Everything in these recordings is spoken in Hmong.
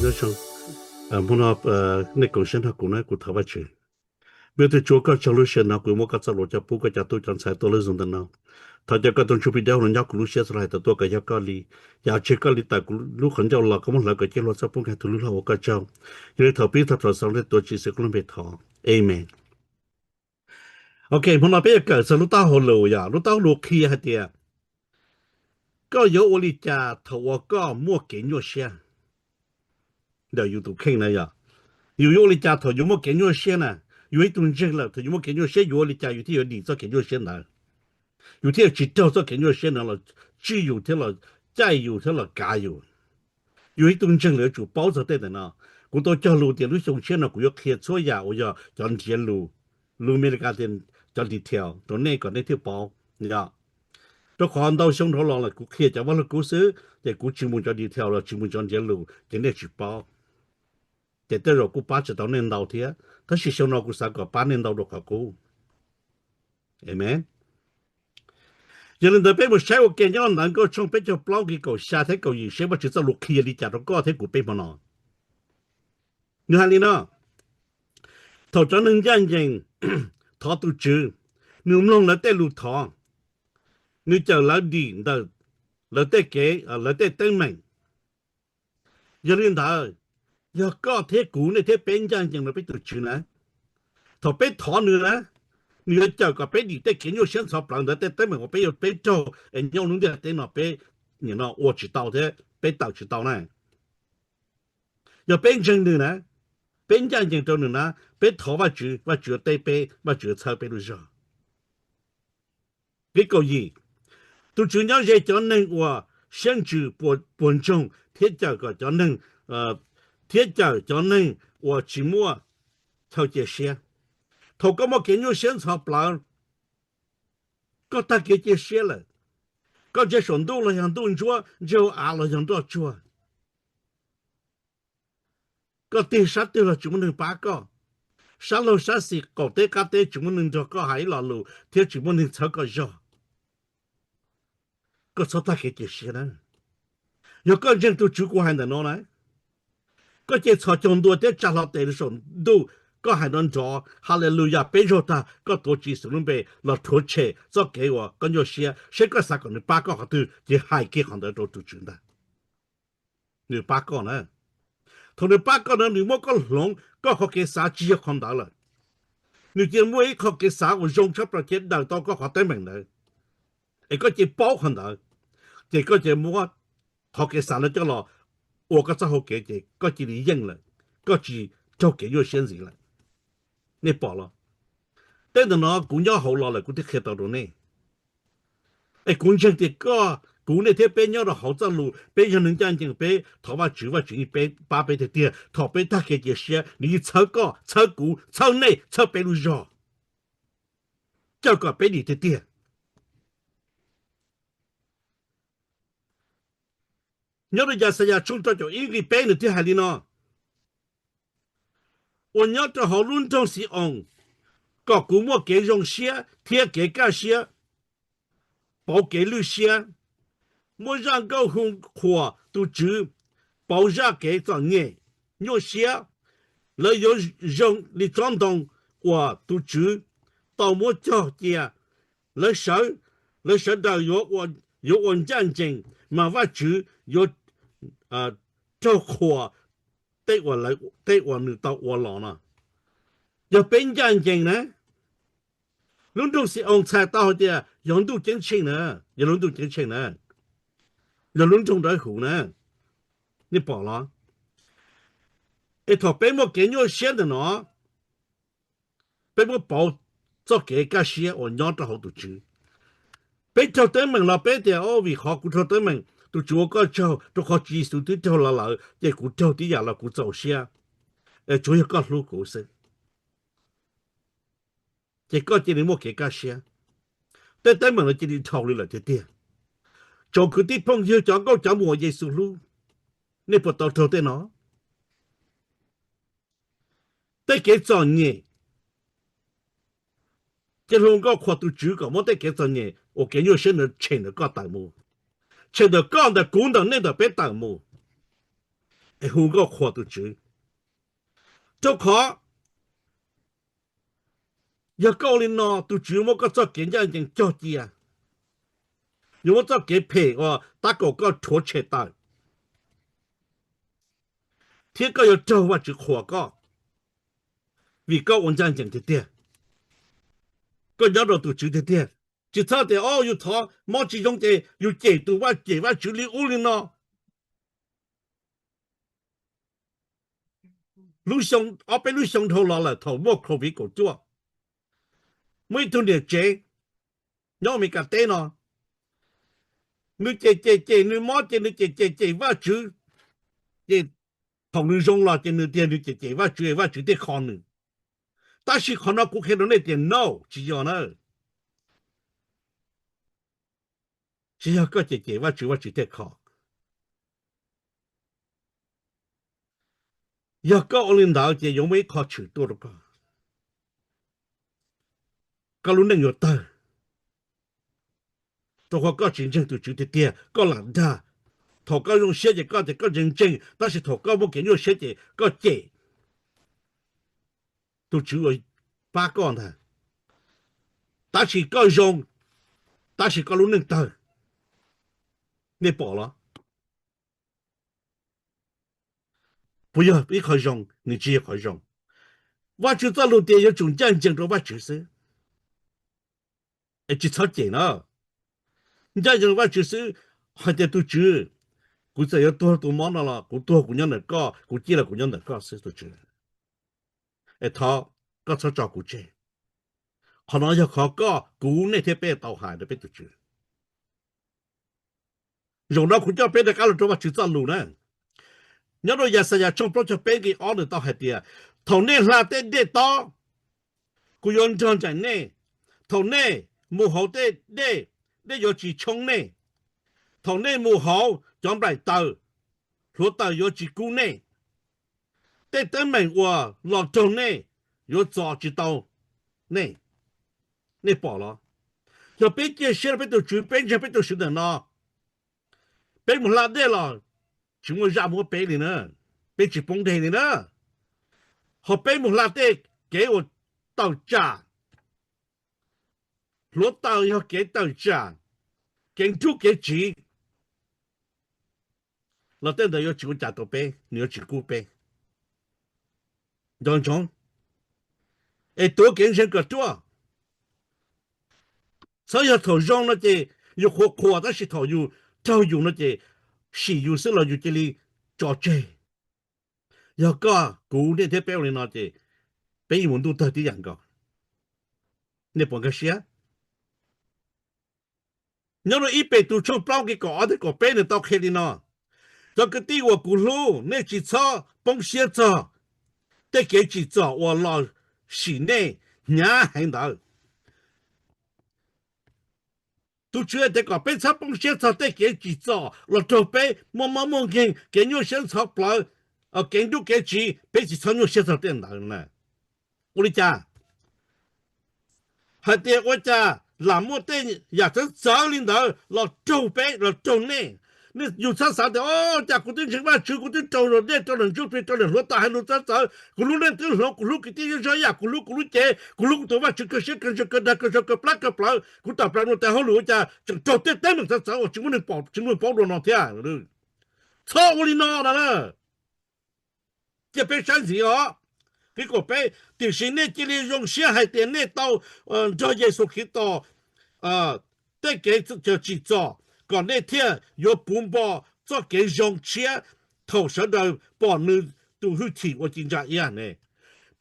Hmo no nej koom siab nrog kuv na, kuv thov Vajtswv. Vim tus Tswv, koj tsaug lub sij hawm no kuv muab koj txoj lus coj pub koj cov tub cov ntxhais tuaj lub Zoom ntawm no. Thov cov koj tus ntsuj plig dawb huv los nyob kuv lub siab txhua hais tau tuaj kom yog koj li. Yam tseg koj li tawm kuv lub qhov ncauj los koj muab hlawv kom ciaj hluas txhob pub nkaag tus lub log ua koj tsaug. Yog li thaum pib thov txog lub npe tuav Tswv Yexus lub npe thov. Amen. Ok, hmo no peb yuav kawm txog lub taub hau lus, yog lub taub hau lus qhia hais tias koj yuav ua li cas thaum uas koj muaj kev nyuaj siab. Ntawm yus tus kheej na yog, yus yuav ua li cas thaum yus muaj kev nyuaj siab na? Yus ib tug ntseeg lawm thaum yus muaj kev nyuaj siab yus ua li cas yus thiaj yuav dim txoj kev nyuaj siab ntawd? Yus thiaj tsis raug txoj kev nyuaj siab ntawd los tswj yus thiab los caij yus thiab los kav yus. Yus ib tug ntseeg lawm yuav tsum paub txog tej ntawm no. Kuv tau cog lus tias lub xyoo tshiab no kuv yuav qhia txhua yam uas yog cov nrhiav lus, lus Amelikas tias cov detail rau nej kom nej thiaj paub. Rau qhov ntau xyoo dhau los lawm kuv qhia cov vaj lug kub xwb ces kuv tsis mus cov detail los tsis mus cov nrhiav lus ces nej tsis paub. Ces tej zaum kuj pab tsis tau nej ntau thiab, tab sis xyoo no kuv xav kom pab nej ntau dua qhov qub. Amen. Yog li ntawd peb mus saib ua ke nyob ntawv Nkauj tshooj peb caug plaub nqe kaum xya thiab kaum yim seb Vajtswv txoj lus qhia li cas rau koj thiab kuv peb hmo no. Nws hais li no: Thaum cov neeg ncaj ncees thov tus Tswv, nws mloog lawv tej lus thov, nws cawm lawv dim ntawm lawv tej kev, lawv tej teeb meem. Yog li ntawd, yog koj thiab kuv, nej thiab peb ncaj ncees rau peb tus Tswv na, thaum peb thov nws na, nws yuav cawm kom peb dim tej kev nyuaj siab ntxhov plawv ntawd, tej teeb meem uas peb yuav peb raug es nyob lub ntiaj teb no peb nim no ua tsis tau thiab peb tawm tsis tau na. Yog peb ntseeg nws na, peb ncaj ncees rau nws na, peb thov Vajtswv, Vajtswv yuav teb peb, Vajtswv yuav txhawb peb lub zog. Nqe kaum yim: Tus Tswv nyob ze cov neeg uas siab ntsws puas ntsoog thiab cawm kom cov neeg, thiab cawm cov neeg uas tsis muaj chaw cia siab. Thaum koj muaj kev nyuaj siab ntxhov plawv, koj tag kev cia siab lawm, koj ntsia saum ntuj los yog ntuj ntsuab, ntsia hauv av los yog nroj tsuag, koj tig sab twg los tsis muaj neeg pab koj, sab laug sab xis qaum teb qab teb tsis muaj neeg nrog koj hais ib lo lus thiab tsis muaj neeg txhawb koj zog, koj txhob tag kev cia siab na. Yog koj ntseeg tus Tswv kuv hais ntawm no na, koj cia txhos caug ntua thiab tsa hlo tes rau saum ntuj, koj hais nrov nrov Haleluyas peb zaug tag, koj tuav Tswv Yexus lub npe los rhuav tshem txoj kev uas koj nyuaj siab, seb koj xav kom nws pab koj qhov twg ces hais kiag qhov ntawd rau tus Tswv ntag. Nws pab koj na. Thaum nws pab koj na nws muab koj hloov koj qhov kev xav tsis yog qhov ntawd lawm. Nws cia muaj ib qho kev xav uas zoo tshaj plaws cia daws tau koj qhov teeb meem ntawd, es koj cia paub qhov ntawd, ces koj cia muab qhov kev xav ntawd coj los ua koj txoj hau kev ces koj cia li yeej lawm, koj tsis raug kev nyuaj siab ntxiv lawm. Nej pom los? Tej ntawm no kuv nyob hauv los lawm kuv thiaj qhia tau rau nej. Es kuv ntseeg tias koj, kuv, nej thiab peb nyob rau hauv txoj lus, peb yog neeg ncaj ncees, peb thov Vajtswv, Vajtswv yeej pab peb tiag tiag. Thaum peb tag kev cia siab nws yeej txhawb koj, txhawb kuv, txhawb nej, txhawb peb lub zog, cawm kom peb dim tiag tiag. Nyob rau Yaxayas tshooj rau caum ib nqe peb nws thiaj hais li no: Uas nyob rau hauv lub nroog Xi-oos, kom kuv muaj kev zoo siab thiab kev kaj siab, pauv kev lwj siab, muab zaj nkauj hu qhuas tus Tswv, pauv zaj kev txom nyem, nyuaj siab. Lawv yuav zoo li tsob ntoo uas tus Tswv tau muab cog cia. Lawv sawv, lawv sawv daws yuav ua ncaj ncees, mas Vajtswv yuav raug qhuas tej uas nws tau ua los no. Yog peb ncaj ncees na, lub nroog Xi-oos txhais tau hais tias yog ntuj ceeb tsheej na, yog lub ntuj ceeb tsheej na, yog lub nroog dawb huv na. Nej pom los? Es thaum peb muaj kev nyuaj siab ntawm no, peb muab pauv txoj kev kaj siab uas nyob rau hauv tus Tswv. Peb raug teeb meem los peb tias, o, vim qhov kuv raug teeb meem, tus Tswv ua koj tsaug, rau qhov Tswv Yexus twb raug los lawm ces kuv raug tib yam los kuv txaus siab, es tsuav yog koj hlub kuv xwb. Ces koj cia li muaj kev kaj siab, tej teeb meem no cia li dhau li lawm tiag tiag. Tsoom kwv tij phooj ywg, cov nkauj cov muam Yexus hlub, nej puas tau raug tej no? Tej kev txom nyem, cia li hu nkauj qhuas tus Tswv kom muab tej kev txom nyem uas kev nyuaj siab ntawd tshem ntawm koj tawm mus, tshem ntawm koj, ntawm kuv, ntawm nej, ntawm peb tawm mus. es hu nkauj qhuas tus Tswv. Rau qhov yog koj ua li no, tus Tswv muab koj txoj kev ncaj ncees cog cia, yuav muab txoj kev phem uas tab kaum koj rhuav tshem tawm, thiab koj yuav raug Vajtswv qhuas koj, vim koj ua ncaj ncees tiag tiag, koj nyob rau tus Tswv tiag tiag. Tsis txhob tias, o, yus thov mob tsis zoo ces yus cem tus Vaj, cem Vajtswv li ub li no. Lub xyoo, ob peb lub xyoo dhau los lawm thaum muaj covid kaum cuaj, muaj ib tug niam tsev nyob Amelikas teb no, nws cem cem cem nws mob ces nws cem cem cem Vajtswv, ces thaum nws zoo los ces nws tias nws cem cem Vajtswv, Vajtswv thiaj kho nws. Tab sis qhov no kuv qhia rau nej tias no, tsis yog na. Tsis yog koj cem cem Vajtswv, Vajtswv thiaj kho. Yog koj ua li ntawd ces yuav muaj ib qho tshwm tuaj rau koj, koj lub neej yuav tawg. Rau qhov koj tsis ntseeg tus Tswv tiag tiag, koj lam dag. Thaum koj zoo siab ces koj tias koj ntseeg ntseeg, tab sis thaum koj muaj kev nyuaj siab ces koj cem tus Tswv uas pab koj ntag. Tab sis koj zoo, tab sis koj lub neej tawg. Nej pom los? Puas yog ib qho zoo? Nws tsis yog qhov zoo. Vajtswv txoj lus tias yuav tsum ncaj ncees rau Vajtswv xwb, es tsis txhob cem na. Ncaj ncees rau Vajtswv xwb, hais tias tus Tswv, kuv txawm yuav tuag tus mob no los kuv tuag kuv nyob ntawm koj, kuv ciaj los kuv nyob ntawm koj xwb tus Tswv. Es thov koj txhob tso kuv tseg. Qhov no yog qhov koj, kuv, nej thiab peb tau hais rau peb tus Tswv. Zaum no kuv coj peb rov qab los rau Vajtswv txoj lus na. Nyob rau Yaxayas tshooj plaub caug peb nqe ob nws tau hais tias, thaum nej hla tej dej tob, kuv yuav nrog nraim nej. Thaum nej mus hauv tej dej, dej yuav tsis tshoob nej. Thaum nej mus hauv cov nplaim taws, hluav taws yuav tsis kub nej. Tej teeb meem uas los raug nej yuav txo tsis tau nej. Nej pom los? Yog peb cia siab rau peb tus Tswv, peb ntseeg peb tus Tswv ntawm no, peb mus hla dej los tsis muaj zaj muab peb li na, peb tsis poob deg li na. Ho peb mus hla tej kev uas tawm tsam, hluav taws yog kev tawm tsam, kev nrub kev tsiv, los tej ntawd yuav tsis ua cas tau peb, nws yuav tsis kub peb. Nco ntsoov, es tuav kev ntseeg kom ruaj. Txhob yog thaum zoo no ces yus qhuas qhuas, tab sis thaum yus raug yus no ces sim yus xwb los yus cia li tso tseg. Yog koj, kuv, nej thiab peb ua li no ces peb yuav mus ntuj tawg tib yam nkaus. Nej puas nkag siab? Nyob rau ib Petus tshooj plaub nqe kaum ob thiab kaum peb nws tau qhia li no: Cov kwv tij uas kuv hlub, nej tsis txhob poob siab txog tej kev tsim txom uas los sim nej hnyav heev ntawd. Tus Tswv hais tias kom peb txhob poob siab txog tej kev tsim txom los raug peb, muaj mob muaj nkeeg, kev nyuaj siab ntxhov plawv, kev nrub kev tsiv, peb tsis txhob nyuaj siab txog tej ntawd na. Ua li cas? Hais tias ua cas lam muaj tej yam txawv txawv li ntawd los raug peb, los raug nej. Yus txhob xav tias, o, cas kuv twb ntseeg Vajtswv, kuv twb raug luag dej, raug luag ntsuj plig, raug luag hluav taws, hais lus txawv txawv, kuv lub neej twb hloov, kuv hlub kwv tij zej zog ib yam, kuv hlub kuv lub cev, kuv hlub kuv tus Vajtswv kawg siab kawg ntsws kawg dag kawg zog kawg plab kawg plawv, kuv tawm plaws mus tas hauj lwm ua cas tseem raug tej teeb meem txawv txawv uas tsis muaj neeg pom tsis muaj neeg paub dua no thiab. Txhob ua li no no na. Cia peb saib ntxiv os. Nqe kaum peb, tiam sis nej cia li zoo siab hais tias nej tau nrog Yexus Khetos tej kev tsim txom, kom nej thiaj yuav puv npo txoj kev zoo tshiab thaum sawv daws pom nws tus hwj chim uas ci ntsa iab ne.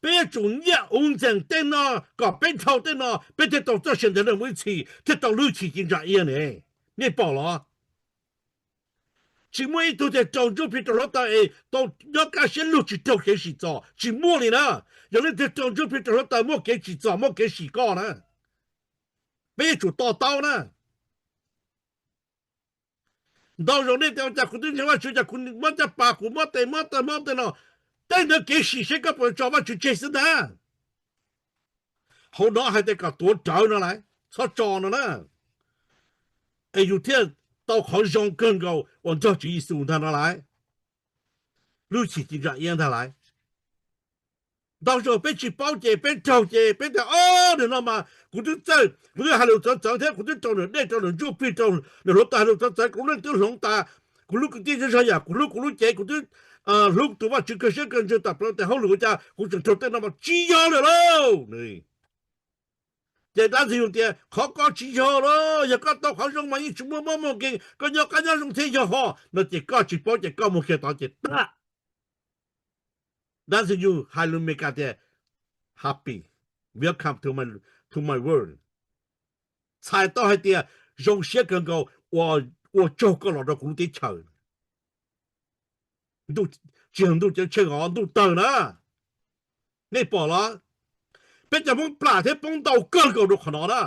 Peb yuav tsum nyiaj uv ntxeem tej no, kom peb dhau tej no peb thiaj tau txoj sia ntev lawm mus ib txhis, thiaj tau lub hwj chim ci ntsa iab ne. Nej pom los? Tsis muaj ib tug tias raug ntsuj plig raug hluav taws es tau nyob kaj siab lug tsis raug kev sim txom, tsis muaj li na. Yog leej twg raug ntsuj plig raug hluav taws muaj kev tsim txom muaj kev sim koj na, peb yuav tsum to taub na. Ntau zaus nej tias ua cas kuv twb ntseeg Vajtswv cas kuv mob caj pas, kuv mob tes mob taw mob tej no. Tej ntawd kev sim seb koj puas tso Vajtswv tseg xwb ntag. Hauv no hais tias kom tuav rawv no lauj, txhob tso no na, es yus thiaj tau qhov zoo kawg nkaus uas nrog Tswv Yexus ntag no lauj. lub chim ci ntsa iab ntag lauj. Ntau zaus peb tsis paub ces peb raug ces peb tias, Ob, nim no mas kuv twb txawj, kuv twb hais lus txawv txawv thiab kuv twb rau nws dej rau nws ntsuj plig rau nws hluav taws, hais lus txawv txawv, kuv lub neej twb hloov tas, kuv hlub kwv tij zej zog yam kuv hlub kuv lub cev, kuv twb hlub tus Vajtswv kawg siab kawg ntsws tas plaws tes hauj lwm ua cas kuv tseem raug tej no mas tsis yog lawm lauj. Ces dab ntxwg nyoog tias, Qhov ko tsis yog lauj, yog koj tau qhov zoo mas yeej tsis muaj mob muaj nkeeg, koj nyob qab nyob zoo thiaj yog ho. No ces koj tsis paub ces koj mus kiag tod ces tag. Dab ntxwg nyoog hais lus Meskas tias, Happy, welcome to my, to my world. Txhais tau hais tias zoo siab kawg nkaus uas ua tsaug koj los rau kuv lub teb chaws. Tsis yog ntuj ceeb tsheej os, ntuj tawg na. Nej pom los? Peb cov Hmoob plam thiab poob ntau kawg nkaus rau qhov no na.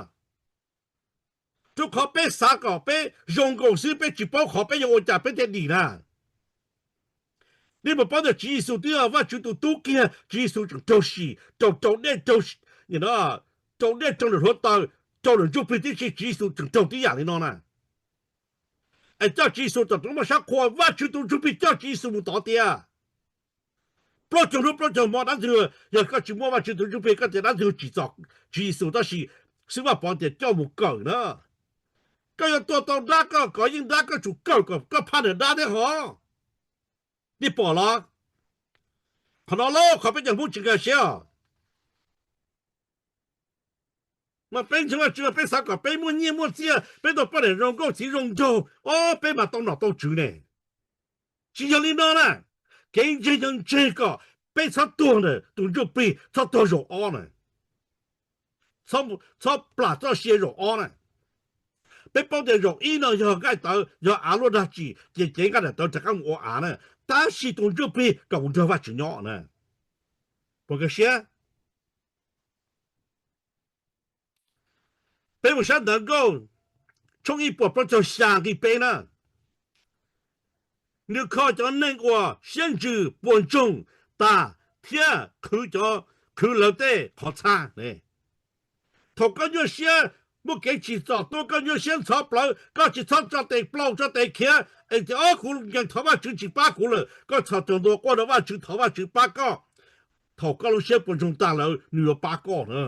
Rau qhov peb xav kom peb zoo nkaus xwb, peb tsis paub qhov peb yuav ua cas peb thiaj dim na. Nej puas paub tias Tswv Yexus twb yog Vajtswv tus tub kiag, Tswv Yexus tseem raug sim, raug rau dej, raug, rau dej, rau lwm hluav taws, rau lwm ntsuj plig tib si, Tswv Yexus tseem raug tib yam li no na. Es coj Tswv Yexus tom roob moj sab qhua, Vajtswv tus ntsuj plig coj Tswv Yexus mus tod tiag. Plaub caug hnub plaub caug hmo dab ntxwg, yog koj tsis muaj Vajtswv tus ntsuj plig koj tias dab ntxwg tsim txom Tswv Yexus tab sis xib hwb Vaj Pov tias coj mus kawm na. Koj yuav tua tau dab koj kov yeej dab koj tsum kawm kom koj phaj niam dab thiab hov. Nej pom los? Qhov no lauj qhov peb cov Hmoob tsis nkag siab os. Mas peb ntseeg Vajtswv mas peb xav kom peb muaj nyiaj muaj txiaj, peb tau poj niam zoo nkauj txiv zoo nraug, ob peb mas tau nom tau tswv ne. Tsis yog li no na. Kev ntseeg yog ntseeg kom peb txhob tuag ntawm tus ntsuj plig, txhob tuag zaum ob na. Txhob plam txoj sia zaum ob na. Peb paub tias zaum ib no yog nqaij tawv, yog av luaj dag tsim, ces cev nqaij daim tawv rov qab mus ua av na. Tab sis tus ntsuj plig kom mus nrog Vajtswv nyob na. Puas nkag siab? Peb mus saib Ntawv Nkauj tshooj ib puas plaub caug xya nqe peb na. Nws kho cov neeg uas siab ntsws puas ntsoog tas thiab qhwv cov, qhwv lawv tej qhov txhab. Thaum koj nyuaj siab, muaj kev tsim txom tuaj koj nyuaj siab ntxhov plawv, koj tsis txhob tso tes plaub tso tes khiav es tias, Ob, kuv nkees thov Vajtswv tsis pab kuv lawm. Koj txhos caug ntua quaj rau Vajtswv thov Vajtswv pab koj. Thaum koj lub siab puas ntsoog tas lawm nws yuav pab koj na.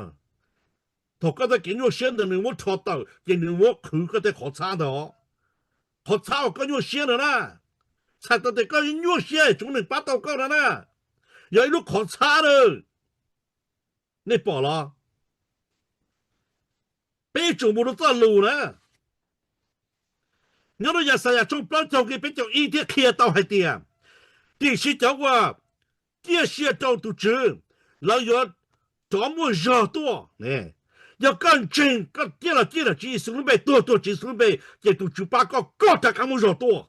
Thaum koj tej kev nyuaj siab ntawd nws muab rho tawm ces nws muab qhwv koj tej qhov txhab ntawd. Qhov txhab uas koj nyuaj siab ntawd na, txhais tau tias koj nyuaj siab tsoom neeg pab tau koj no na, yog ib lub qhov txhab na. Nej pom los? Peb yuav tsum mus rau txoj lus na. Nyob rau Yaxayas tshooj plaub caug nqe peb caug ib thiaj qhia tau hais tias, tiam sis cov uas ciaj sia rau tus Tswv, lawv yuav rov muaj zog tuaj. Yog koj ntseeg, koj ciaj los ciaj ntawm Tswv Yexus lub npe, tuag tuag Tswv Yexus lub npe, ces tus Tswv pab koj, koj rov qab muaj zog tuaj.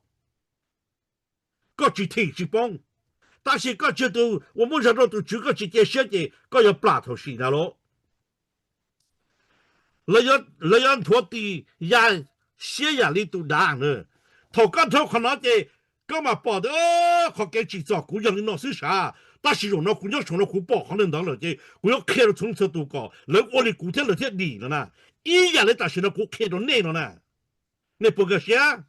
Koj tsis thim tsis poob. Tab sis koj tsis yog tus uas muaj zog rau tus Tswv, koj tsis cia siab ces koj yuav plam thaum sim ntawd lauj. Lawv yuav nthuav tis ya siab yam li tus dav na. Thaum koj dhau qhov no ces koj mam pom tias qhov kev tsim txom kuv yog li no xwb sav, tab sis zaum no kuv nyob saum no kuv pom qhov ntawd lawm ces kuv yuav qhia rau txhua leej txhua tus kom lawv ua li kuv thiab lawv thiaj dim no na. Ib yam li tam sim no kuv qhia rau nej no na. Nej puas nkag siab?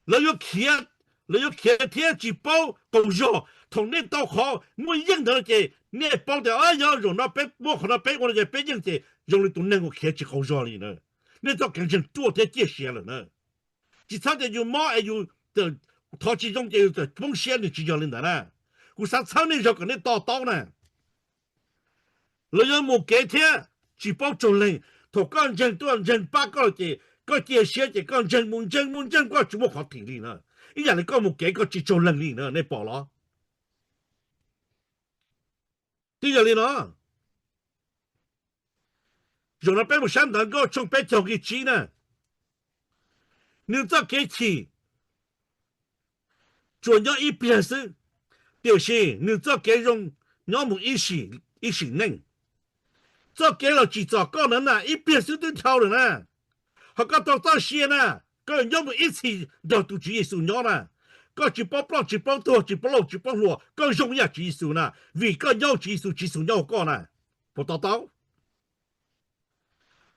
Lawv yuav khiav, lawv yuav khiav thiab tsis paub qaug zog. Thaum nej tau qhov muaj yeej ntawd ces nej paub tias yog zaum no peb muab qhov no peb ua no ces peb yeej ces zoo li tus neeg uas khiav tsis qaug zog li na. Nej txoj kev ntseeg ruaj thiab ciaj sia lawm na. Tsis txhob tias yus mob es yus thov tsis zoo ces yus txawm poob siab, nws tsis yog li ntawd na. Kuv xav txhawb nej zog kom nej to taub na. Lawv yuav mus kev thiab tsis paub tsaug leeg. Thaum koj ntseeg tuaj ntseeg pab koj ces koj cia siab ces koj ntseeg mus ntseeg mus ntseeg koj tsis muaj qhov thim li na. Ib yam li koj mus kev koj tsis tsaug leeg li na, nej pom los? Twb yog li no. Zaum no peb mus saib Ntawv Nkauj tshooj peb caug nqe tsib na. Nws txoj kev chim tsuas nyob ib pliag xwb, tiam sis nws txoj kev zoo nyob mus ib sim neej. Txoj kev los tsim txom koj ntawd na ib pliag xwb twb dhau lawm na. Ho koj tau txoj sia na, koj yuav nyob mus ib txhis nrog tus Tswv Yexus nyob na. Koj tsis paub ploj tsis paub tuag tsis paub laus tsis paub hluas, koj zoo ib yam Tswv Yexus na, vim koj nyob Tswv Yexus, Tswv Yexus nyob hauv koj na. Puas to taub?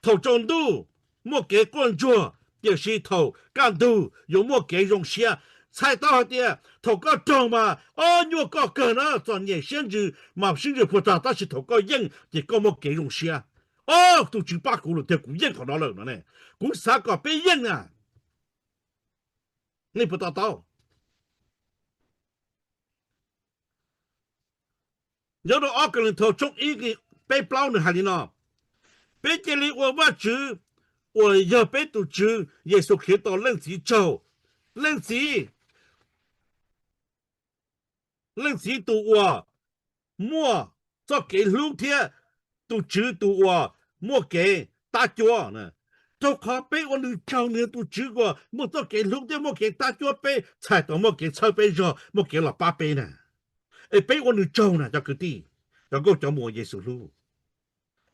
Thaum tsaus ntuj muaj kev quaj ntsuag, tiam sis thaum kaj ntug yuav muaj kev zoo siab. Txhais tau hais tias thaum koj raug mas ob nyuaj koj kawg na, txom nyem siab ntsws mas siab ntsws puag tag, tab sis thaum koj yeej ces koj muaj kev zoo siab. Ob, tus Tswv pab kuv lawm tiag, kuv yeej qhov no lawm no ne. Kuv xav kom peb yeej na. Nej puas to taub? Nyob rau ob Kauleethaus tshooj ib nqe peb plaub nws hais li no: Peb cia li ua Vajtswv uas yog peb tus Tswv Yexus Khetos Leej Txiv tsaug. Leej Txiv, Leej Txiv tus uas muaj txoj kev hlub thiab tus Tswv tus uas muaj kev tab cuab. Rau qhov peb ua nws tsaug, nws yog tus Tswv uas muaj txoj kev hlub thiab muaj kev tab cuab peb, txhais tau muaj kev txhawb peb zog, muaj kev los pab peb na. Es peb ua nws tsaug na cov kwv tij, cov nkauj cov muam Yexus hlub.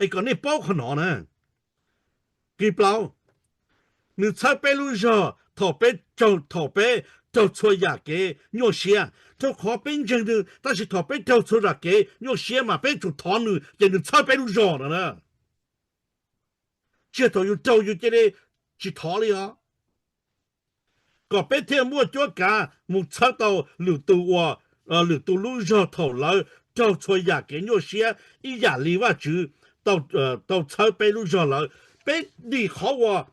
Es kom nej paub qhov no na. Nqe plaub, nws txhawb peb lub zog thaum peb raug, thaum peb raug txhua yam kev nyuaj siab. Rau qhov peb ntseeg nws, tab sis thaum peb raug txhua yam kev nyuaj siab mas peb tsum thov nws ces nws txhawb peb lub zog no na. Tsis yog thaum yus raug yus cia li tsis thov li os. Kom peb thiaj muaj cuab kav mus txhawb tau lwm tus uas, lwm tus lub zog thaum lawv raug txhua yam kev nyuaj siab ib yam li Vajtswv tau txhawb peb lub zog lawm. Peb dim qhov uas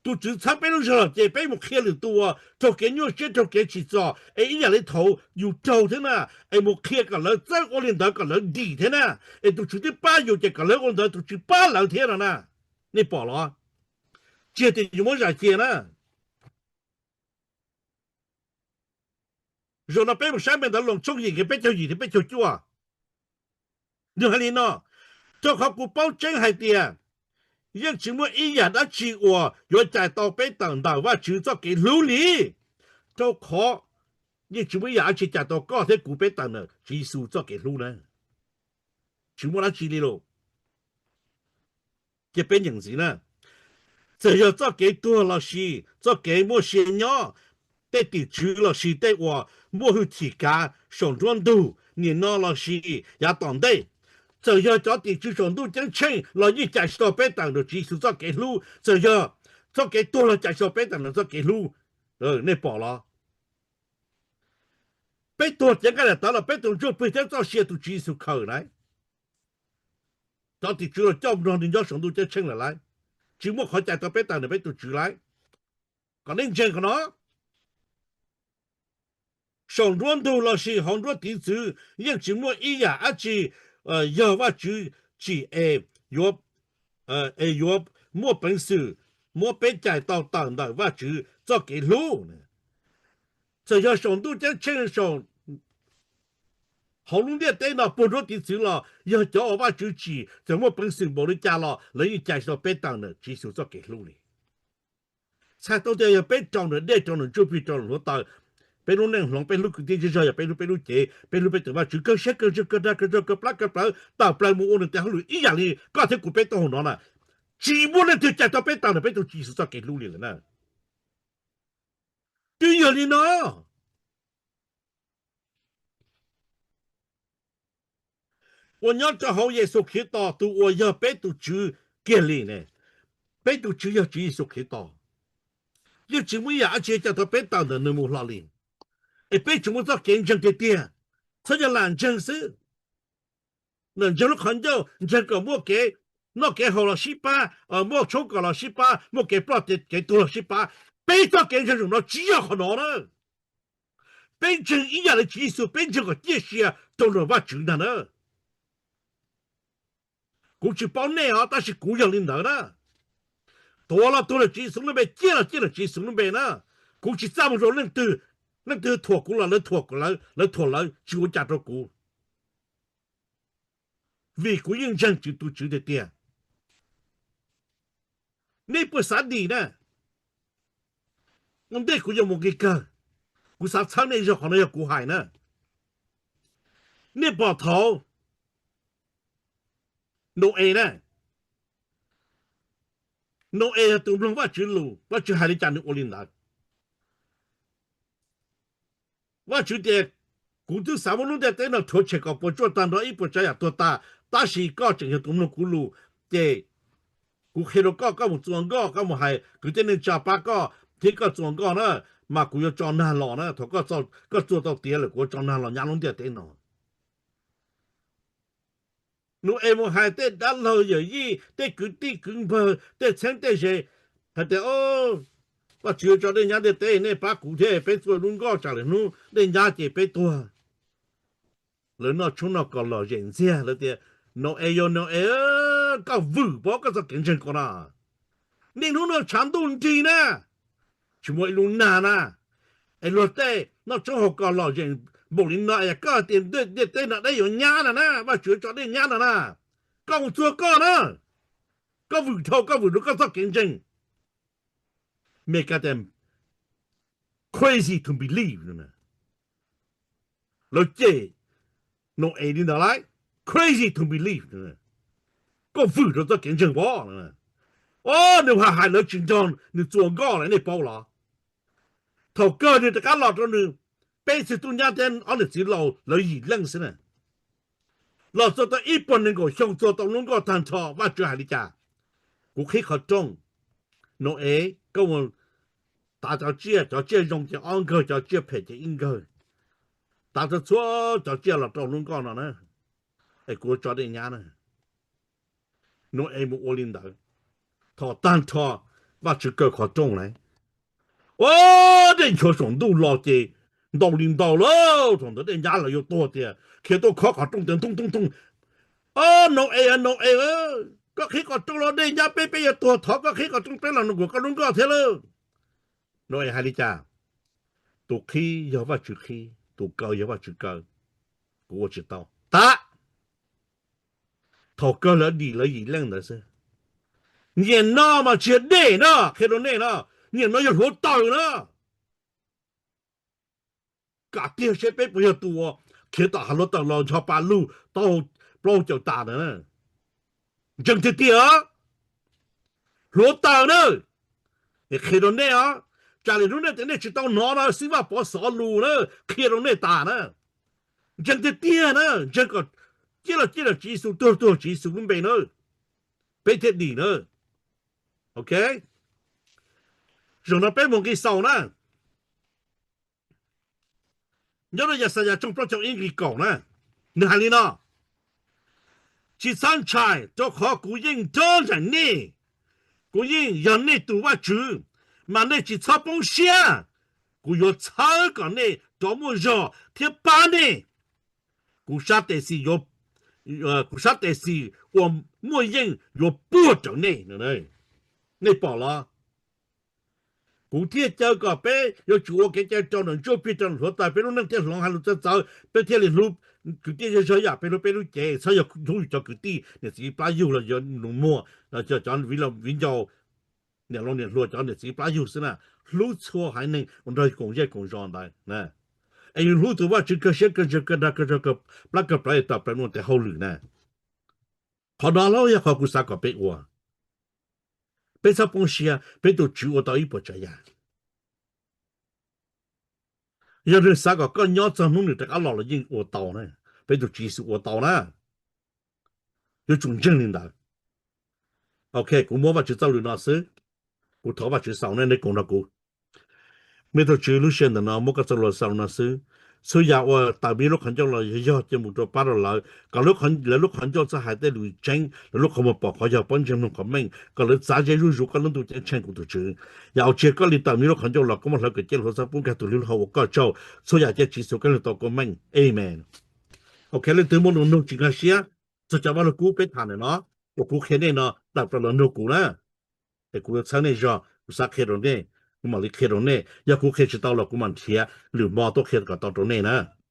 tus Tswv txhawb peb lub zog lawm ces peb mus qhia lwm tus uas raug kev nyuaj siab raug kev tsim txom es ib yam li thaum yus raug thiab na, es mus qhia kom lawv txawj ua li ntawd kom lawv dim thiab na, es tus Tswv twb pab yus ces kom lawv ua li ntawd tus Tswv pab lawv thiab no na. Nej pom los? Tsis yog tias yus muab zam cia na. Zaum no peb mus saib npe ntawv Loos tshooj yim nqe peb caug yim thiab peb caug cuaj. Nws hais li no: Rau qhov kuv paub tseeb hais tias yeej tsis muaj ib yam dab tsi uas yuav cais tau peb tawm ntawm Vajtswv txoj kev hlub li. Rau qhov yeej tsis muaj ib yam dab tsi cais tau koj thiab kuv peb tawm ntawm Tswv Yexus txoj kev hlub na. Tsis muaj dab tsi li lauj. Cia peb nyeem ntxiv na. Txawm yog txoj kev tuag lossis txoj kev muaj sia nyob, tej tim tswv lossis tej uas muaj hwj chim kav saum nruab ntug nim no lossis yav tom ntej, txawm yog cov tim tswv saum ntuj ceeb tsheej los yeej cais tsis tau peb tawm ntawm Tswv Yexus txoj kev hlub. Txawm yog txoj kev tuag los cais tsis tau peb tawm ntawm txoj kev hlub. Nej pom los? Peb tuag cev nqaij daim tawv los peb tus ntsuj plig thiab txoj sia tus Tswv Yexus khaws na. Cov tim tswv los coj nrog nws nyob saum ntuj ceeb tsheej lawm lauj. Tsis muaj qhov cais tau peb tawm ntawm peb tus Tswv lauj. Kom nej ntseeg qhov no. Saum nruab ntug lossis hauv nruab tiv txwv yeej tsis muaj ib yam dab tsi yog Vajtswv tsim es yuav, es yuav muaj peev xwm muab peb cais tau tawm ntawm Vajtswv txoj kev hlub. Txawm yog saum ntuj ceeb tsheej, saum hauv lub ntiaj teb no puag nruab tiv txwv los yog cov uas Vajtswv tsim, txawm muaj peev xwm npaum li cas los lawv yeej cais tsis tau peb tawm ntawm Tswv Yexus txoj kev hlub li. Txhais tau tias yog peb rau ntawm dej, rau ntawm ntsuj plig, rau ntawm hluav taws, peb lub neej hloov, peb hlub kwv tij zej zog, yog peb hlub peb lub cev, peb hlub peb tus Vajtswv kawg siab kawg ntsws kawg dag kawg ntsws kawg plab kawg plawv tawm plaws mus ua nws tes hauj lwm ib yam li koj thiab kuv peb tau hauv no na, tsis muaj leej twg cais tau peb tawm ntawm peb tus Tswv Yexus txoj kev hlub li lawm na. Twb yog li no, uas nyob rau hauv Yexus Khetos tus uas yog peb tus Tswv kiag li ne, peb tus Tswv yog Tswv Yexus Khetos, yeej tsis muaj ib yam dab tsi cais tau peb tawm ntawm nws mus hlo li. Es peb tsuas muaj txoj kev ntseeg tiag tiag, txhob yog lam ntseeg xwb. Lam ntseeg lub qhov ncauj, ntseeg kom muaj kev noj kev haus los sib pab, muaj tshoob kos los sib pab, muaj kev ploj kev tuag los sib pab. Peb txoj kev ntseeg zaum no tsis yog qhov no na. Peb ntseeg ib yam li Tswv Yexus, peb ntseeg kom ciaj sia rau nram Vajtswv ntag na. Kuv tsis paub nej os, tab sis kuv yog li ntawd na. Tuag los tuag ntawm Tswv Yexus lub npe, ciaj los ciaj ntawm Tswv Yexus lub npe na. Kuv tsis txaj muag rau leej twg, leej twg thuam kuv los lawv thuam lawv, tsis ua cas rau kuv, vim kuv yeej ntseeg Tswv tus Tswv tiag tiag. Nej puas xav dim na? Ua ntej kuv yuav mus nqi kawg, kuv xav txhawb nej zog qhov no yog kuv hais na. Nej pom thaum Nau-es na, Nau-es yog tus mloog Vajtswv lus, Vajtswv hais li cas nws ua li ntawd. Vajtswv tias, kuv twb xav muab lub ntiaj teb no rhuav tshem kom puas tsuaj tag nrho, ib puas tsav yam tuag tag, tab sis koj tseem yog tus mloog kuv lus, ces kuv qhia rau koj, koj mus txua nkoj, koj mus hais kwv tij neej tsa pab koj thiab koj txua nkoj na. mas kuv yuav tso nag los na, thaum koj txua tau tiav lawm kuv yuav tso nag los nyab lub ntiaj teb no. Nau-es mus hais tej dab laug yawm yij, tej kwv tij kwv npawg, tej txheeb tej ze, hais tias, Vajtswv yuav tso dej nyab ntiaj teb, nej pab kuv thiab peb txua lub nkoj tsam lwm hnub dej nyab ces peb tuag. Lawv noj tshoob noj kos lom zem ntxiag, lawv tias, Nau-es, yog Nau-es, koj vwm pov koj txoj kev ntseeg ko na. Niaj hnub no tshav ntuj nrig na, tsis muaj ib lub nag na, es luag tej noj tshoob haus kos lom zem npaum li no es koj tias ntiaj teb no dej yuav nyab no na, Vajtswv yuav tso dej nyab no na. Koj mus txuag koj na, koj vwm dhau, koj vwm rau koj txoj kev ntseeg. Meskas tias crazy to believe. Lawv cem Nau-es li ntawd lauj, crazy to believe. Koj vwm rau txoj kev ntseeg pov. Os, nws hais hais lawv tsis nrog nws txua nkoj lawm nej paub los? Thaum kawg nws rov qab los rau nws peb txiv tub nyab thiab ob niam txiv laus lawv yim leej xwb na. Los txog tau ib puas nees nkaum xyoo txua tau lub nkoj tag nrho, Vajtswv hais li cas? Kuv qhib qhov rooj. Nau-es, koj mus tav cov tsiaj, cov tsiaj zoo ces ob nkawg, cov tsiaj phem ces ib nkawg. Tav txhua txhua cov tsiaj los rau lub nkoj no na, es kuv yuav tso dej nyab na. Nau-es mus ua li ntawd. Thaum tag nrho, Vajtswv kaw qhov rooj lawm. Ua, dej nchuav saum ntuj los ces ntau li ntau lawm, thaum ntawd dej nyab lawv yuav tuag tiag, khiav tuaj khob qhov rooj tias, Ntoo, ntoo, ntoo! Os, Nau-es, Nau-es, koj qhib qhov rooj los dej nyab peb, peb yuav tuag, thov koj qhib qhov rooj peb los nkaum koj lub nkoj thiab lauj. Nau-es hais li cas? Tus qhib yog Vajtswv qhib, tus kaw yog Vajtswv kaw, kuv ua tsis tau. Tab, thaum kawg lawv dim lawv yim leej ntawd xwb. Nyiam no mas tsis yog dej na, qhia rau nej na, nyiam no yog hluav taws na. Kam tiag seb peb puas yog tus uas khiav tom hav hluav taws los ncho pa lug tau plaub caug tas ntawd na. Ntseeg tiag tiag, hluav taws na. Es qhia rau nej os, tsam lwm hnub nej tias nej tsis tau hnov no, Xib Vaj Pov xov lus na, qhia rau nej tas na. Ntseeg tiag tiag na, ntseeg kom ciaj los ciaj los Tswv Yexus, tuag los tuag Tswv Yexus lub npe na, peb thiaj dim na. Ok, zaum no peb mus nqi xaus na. Nyob rau Yaxayas tshooj plaub caug ib nqi kaum na, nws hais li no: Tsis txhob ntshai, rau qhov kuv yeej nrog nraim nej, kuv yeej yog nej tus Vajtswv, mas nej tsis txhob poob siab. Kuv yuav txhawb kom nej rov muaj zog thiab pab nej. Kuv sab tes xis, kuv sab tes xis uas muaj yeej yuav puag rawv nej. Nej pom los? Kuv thiaj caw kom peb yuav tsum ua kev cai rau ntawm ntsuab plig rau hluav taws, peb lub neej thiaj hloov hais lus txawv txawv, peb thiaj li hlub kwv tij zej zog yam peb hlub peb lub cev, txhob yog hlub yus cov kwv tij niam txiv plab yug los yog nus muag, cov viv ncaus, niam laus niam hluas cov niam txiv plab yug xwb na. Hlub txhua haiv neeg uas nrog koom zej koom zos ntawd, es yus hlub tus Vajtswv kawg siab kawg ntsws kawg dag kawg zog kawg plab kawg plawv tawm plaws nuj nqis hauj lwm na. Qhov no los yog qhov kuv xav kom peb ua. Peb txhob poob siab, peb tus Tswv ua tau ib puas tsav yam. Yog nws xav kom koj nyob txog hnub nws rov qab los los yeej ua tau na. Peb tus Tswv Yexus ua tau na. Yuav tsum ntseeg li ntawd. Ok, kuv muab Vajtswv txoj lus no xwb. Kuv thov Vajtswv xaus nej, nej koom nrog kuv. Me tus Tswv, lub sij hawm ntawm no muab koj txoj lus xaus no xwb. Txhua yam uas tawm me lub qhov ncauj los yog, yog cia mus rau pab rau lawv, kom lawv lub qhov ncauj txawj hais tej lus tseeb, lawv lub qhov muag pom qhov yog, paub ntseeg mloog qhov meej, kom lawv txav ze zuj zus koj lub ntuj ceeb tsheej, kuv tus Tswv. Yam uas tsis yog koj li tawm me lub qhov ncauj los, koj muab hlawv kom ciaj hluav txhab pub nkag tus hli lub hau ua koj tsaug. Txhua yam cia Tswv Yexus Khetos tau koj meej. Amen. Ok, leej twg muaj lus nug tsis nkag siab txog cov vaj lug kub peb tham ntawm no uas kuv qhia nej no, tawm plaws los nug kuv na, es kuv yuav txhawb nej zog, kuv xav qhia rau nej, kuv mam li qhia rau nej. Yog kuv qhia tsis tau los kuv mam nrhiav lwm hmo tuaj qhia kom tau rau nej na.